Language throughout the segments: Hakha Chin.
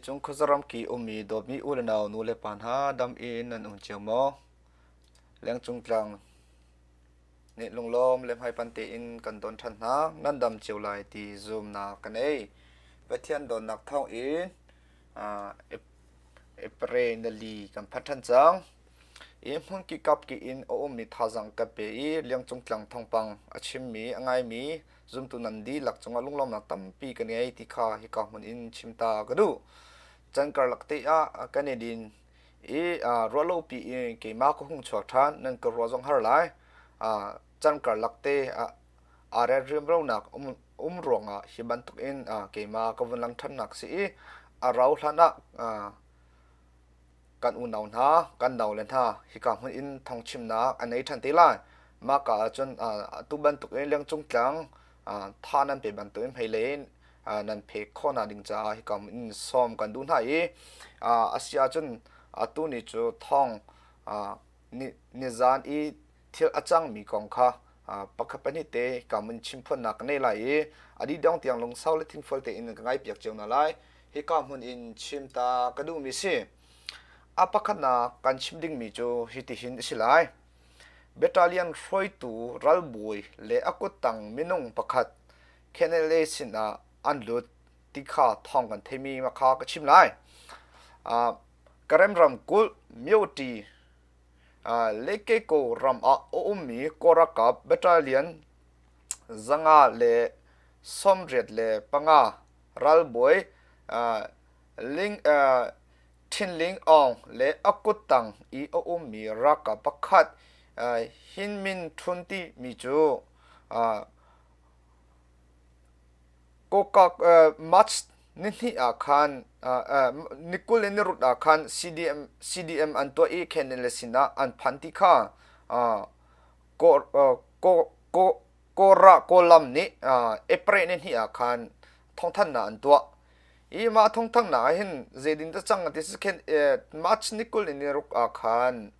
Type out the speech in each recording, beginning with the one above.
Vawleicung khuazaram ki ummi dawtmi u le nau nu le pa hna dam in nan um cio maw? Lengcung tlang nih lunglawm le hmaipan tein kan don ṭhan hna. Nan dam cio lai ti zumnak ka nei. Pathian dawtnak thawng in April nali kan phan ṭhan cang. I hmun kikap ki in a ummi thazaang kan pe i liangcung tlang thawngpang a chimmi a ngaimi zumtu nan dihlak cungah lunglawmnak tampi ka ngei ti kha hika hmun in chim ta ka duh. Can karlak te ah kan i din i ruahlopi in keimah ka hung chuak ṭhan nan ka ruah zong har lai. Can karlak te ah aa rel riamronak um, um ruangah hi bantuk in keimah ka vun lang ṭhannak si i a rau hlan ah kan unau hna, kan naule hna hika hmun in thawngchimnak an nei ṭhan te lai. Mah ka ahcun atu bantuk in lengcung tlang tha nan pe bantuk in hmeilei in nan pek khawh hna ding caah hika hmun in sawm kan duh hna i a si ahcun atu ni cu thawng nizan i thil a cangmi kong kha pakhat pahnih te hika hmun chimphuannak ka nei lai i a dih dong tiang lungsau le thingfual tein ka ngaipiak cio hna lai. Hika hmun in chim ta ka duhmi si. A pakhatnak kan chim dingmi cu hitihin a si lai. Battalion hruaitu ralbawi le a kuttang minung pakhat KNLA sinah an lut ti kha thawng kan theimi kha ka chim lai. Uh, Karen ramkulh Myoti uh, Lekeko ram ah a ummi Kawlralkap battalion 185 ralbawi uh, Ling, uh, Thinling Aung le a kuttang i a ummi ralkap pakhat uh, Hin Min Htun timi cu uh, Kokak uh, March nihnih ah khan uh, uh, ni 20 le ni ruk ah khan CDM CDM an tuah i Khenin le sinah an phan ti kha uh, ko, uh, ko, ko, Kawlra Kawllam nih April ni hnih ah khan thawngthanhnak an tuah. I mah thawngthanhnak ah hin zeidin dah cang ti si khen March ni 20 ni ruk ah khan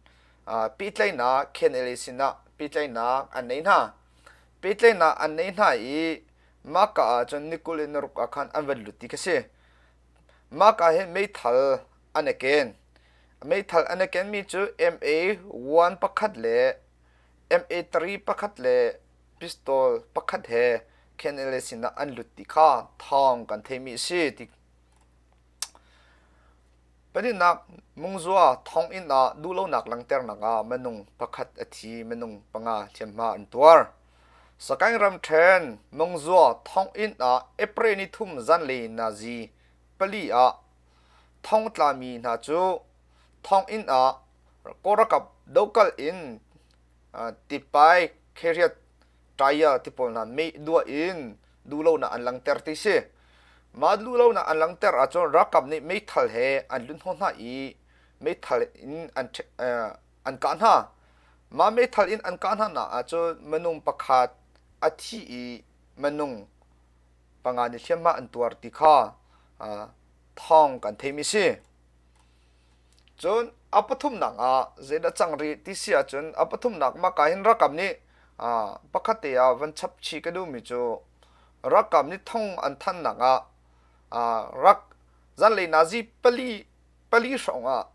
pehtlaihnak KNLA sinah pehtlaihnak an nei hna. Pehtlaihnak an nei hna i mah ka ah cun ni 20 ni ruk ah khan an van lut ti kha si. Mah ka hin meithal an i ken. Meithal an i kenmi cu MA1 pakhat le MA3 pakhat le pistol pakhat he KNLA sinah an lut ti kha thawng kan theimi a si ti. Pahnihnak Mungzua thonginn ah duhlonak langhternak ah minung pakhat a thi, minung panga hliamhma an tuar. Sagaing ramṭhen Mungzua thonginn ah April ni thum zanlei nazi pali ah thongtlami hna cu thonginn ah Kawlralkap dohkalh in tipai kheriat ṭaya ti pawl hna meh duah in duhlonak an langhter ti si. Mah duhlonak an langhter ahcun ralkap nih meithal he an lut hnawh hna i meithal in an an kah hna. Mah meithal in an kah hna nak ahcun minung pakhat a thi i minung panga nih hliamhma an tuar ti kha thawng kan theimi si. Cun a pathumnak ah zeidah cang rih ti si ahcun a pathumnak mah hin ralkap nih pakhat te ah van chap chih ka duhmi cu ralkap nih thong an thannak ah rak zanlei nazi pali pali hrawng ah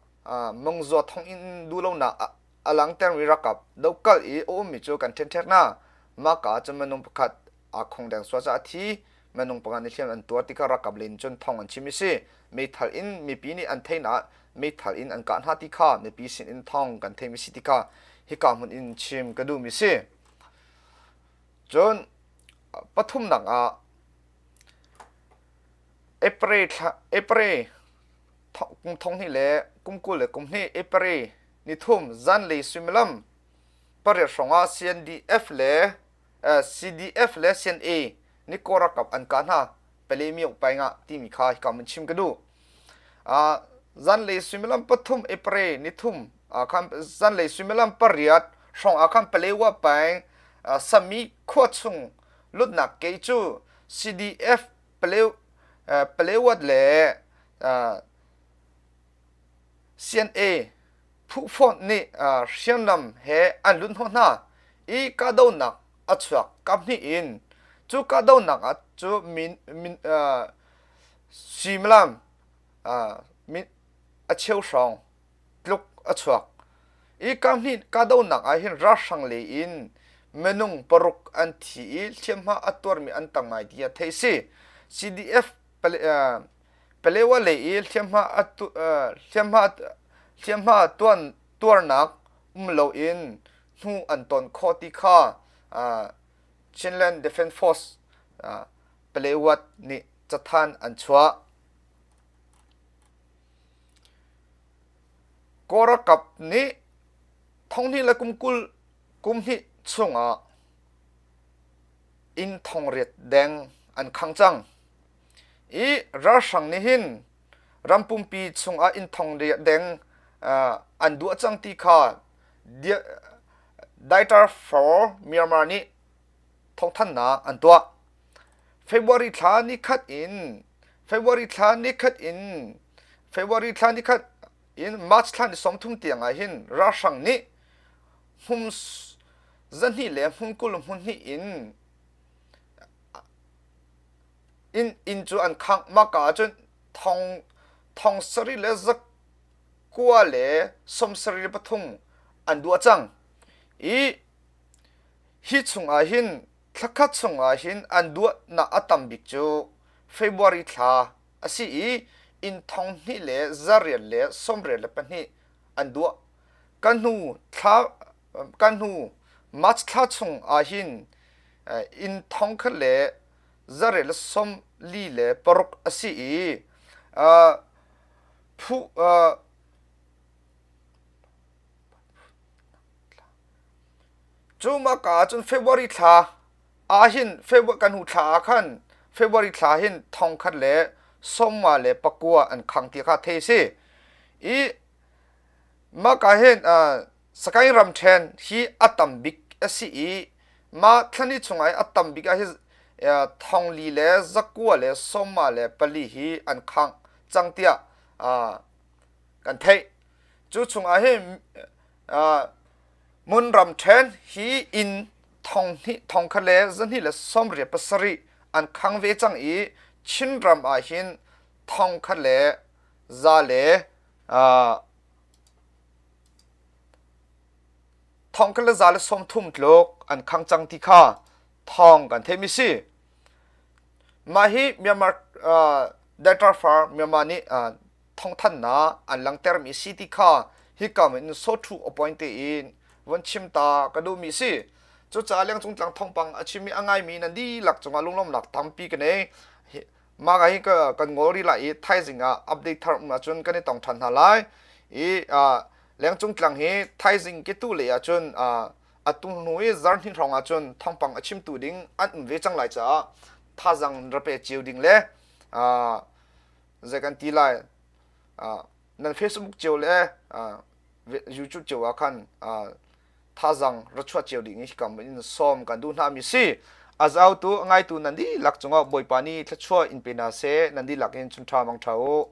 mangzua thong in duhlonak a langtermi ralkap dokal i a ummi cu kan ṭhenṭhek hna. Mah ka ah cun minung pakhat aa khongdeng sual caah a thi. Minung panga nih hliam an tuar ti kha ralkap lei nih cun thong an chim i si. Meithal in mipi nih an theihnak meithal in an kah hna ti kha mipi sin in thong kan theimi si ti kha hika hmun in chim ka duhmi si. Cun pathumnak ah April thla April kum thong hnih le kum 20 le kum hnih April nithum zanlei suimilam pariat hrawngah CNDF le CDF le CNA nih Kawl ralkap an kah hna Pale Myo Paing ah timi kha hika mun chim ka duh. Zanlei suimilam pathum April nithum khan zanlei suimilam pariat hrawng ah khan Palewa Paing Sami khua chung lutnak ke cu CDF Palewat le CNA phuhfonh nih hriamnam he an lut hnawh hna i kahdohnak a chuak kaphnih in cu kahdohnak ah cu min, min suimilam. a cheu hrawng tluk a chuak. I kahnih kahdohnak ah hin ralhrang lei in minung paruk an thi i hliamhma a tuarmi an tam ngai tiah theih a si. CDF Palewa lei i hliamhma hliamhma hliamhma tuan tuarnak um loin hnu an ton khawh ti kha Chinland Defence Force Palewat nih cathan an chuah. Kawl ralkap nih thonghnih le kum 20 kum hnih chungah inn thongriat deng an khang cang. I ralhrang nih hin ram pumpi chungah inn thongriat deng an duah cang ti kha Dieter for Myanmar nih thawngthanhnak an tuah. February thla nikhat in February thla nikhat in February thla nikhat in March thla ni 30 tiang ah hin ralhrang nih hmun zahnih le hmun 20 hmun hnih in inn inn cu an khangh. Mahka ah cun thong thong sarih le zakua le 73 an duah cang. I hi chungah hin thlakhat chungah hin an duahnak a tam bik cu February thla a si i inn thong hnih le zariat le 82 an duah. Kan hnu thla kan hnu March thla chung ah hin inn thong khat le zariat le 46 a si i phu Cu mahka ah cun February thla ahhin February kan hnu thla ah khan February thla hin thongkhat le 59 an khang ti kha thei si. I mahka hin Sakaing ramṭhen hi a tam bik a si i mah thlani chungah a tam bik ah hi thongli le zakua le 64 hi an khangh cang tiah kan theih. Cu chungah hin Mun ramṭhen hi inn thonghnih thongkhat le 287 an khang ve cang i Chinram ah hin thongkhat le za le thongkhat le 130 tluk an khang cang ti kha thawng kan theihmi si. Mah hi Myanmar Data Far Myanmar nih thawngthanhnak an langhtermi si ti kha hika in sawthu appoint tein von chim ta ka duhmi si. Cucaah lengcung tlang thawngpang a chimmi a ngaimi nan dihlak cungah lunglawmhnak tampi ka nei. Mah ka hi kan ngol rih lai i thaizing ah update thar um ahcun kan i tong ṭhan hna lai. I lengcung tlang hi thaizing ketu lei ahcun atu hnu i zarhnih hrawng ahcun thawngpang a chimtu ding an um ve cang lai caah thazang ra pe cio ding le zei kan ti lai nan Facebook cio le YouTube cio ah khan thazang ra chuah cio ding hi kam in sawm kan duh hna mi si. A zautu a ngaitu nan dihlak cungah Bawipa nih thluachuah in pe hna seh. Nan dihlak in chun ṭha mang ṭha u.